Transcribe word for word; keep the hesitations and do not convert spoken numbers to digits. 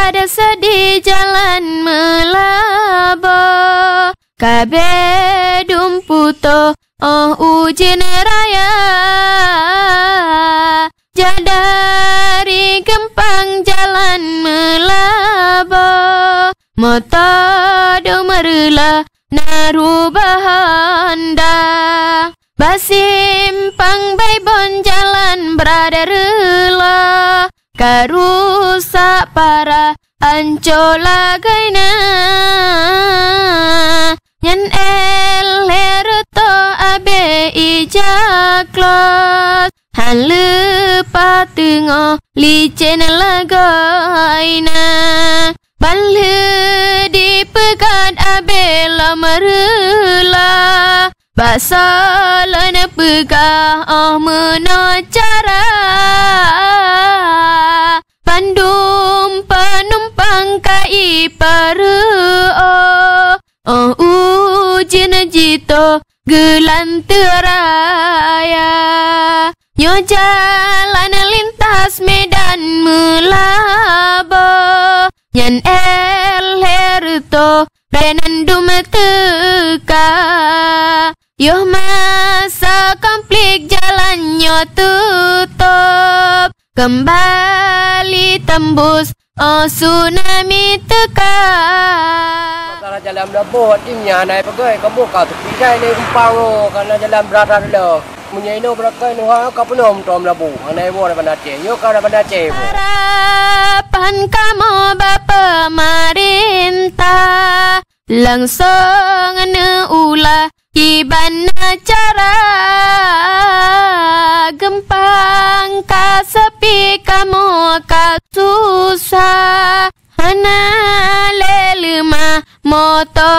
Ada sedih jalan meulaboh, ka bèk dum putôh 'oh ujeuen raya. Jak dari Geumpang jalan meulaboh, moto dum reuloh na rubah honda. Bak simpang Baibon jalan brat reuloh, ka rusak parah ancô lagèe na. Nyan éh lhèe reutôh abéh ija close, han leupah teungoh licén lagèe na. Ban lheueh dipeugöt abéh lom reuloh, bak soe lôn peugah 'oh meunoe cara. Bandum peunumpang ka ipareu'oh, 'oh ujeuen jitôh geulanteue raya. Nyoe jalan lintas Medan meulaboh, nyan éh lhèe reutôh bèk nan dum teuka. Yoh masa konflik jalan nyoe tutôp, keumbali teumbus 'oh tsunami teuka. Masalah jalan meulaboh, artinya hana peugöt, kamoe ka teupijai lé Geumpang, oh, karena jalan brat that lom. Meunyoe inoe beurangkat nuha ka peunoh meutoe meulaboh, hana iwoe daripada Aceh. Nyoe ka daripada Aceh iwoe. Harapan kamoe bak peumarintah, langsong neuulah kiban na cara. Geumpang ka seupie, kamoe ka susah, hana lé leumah moto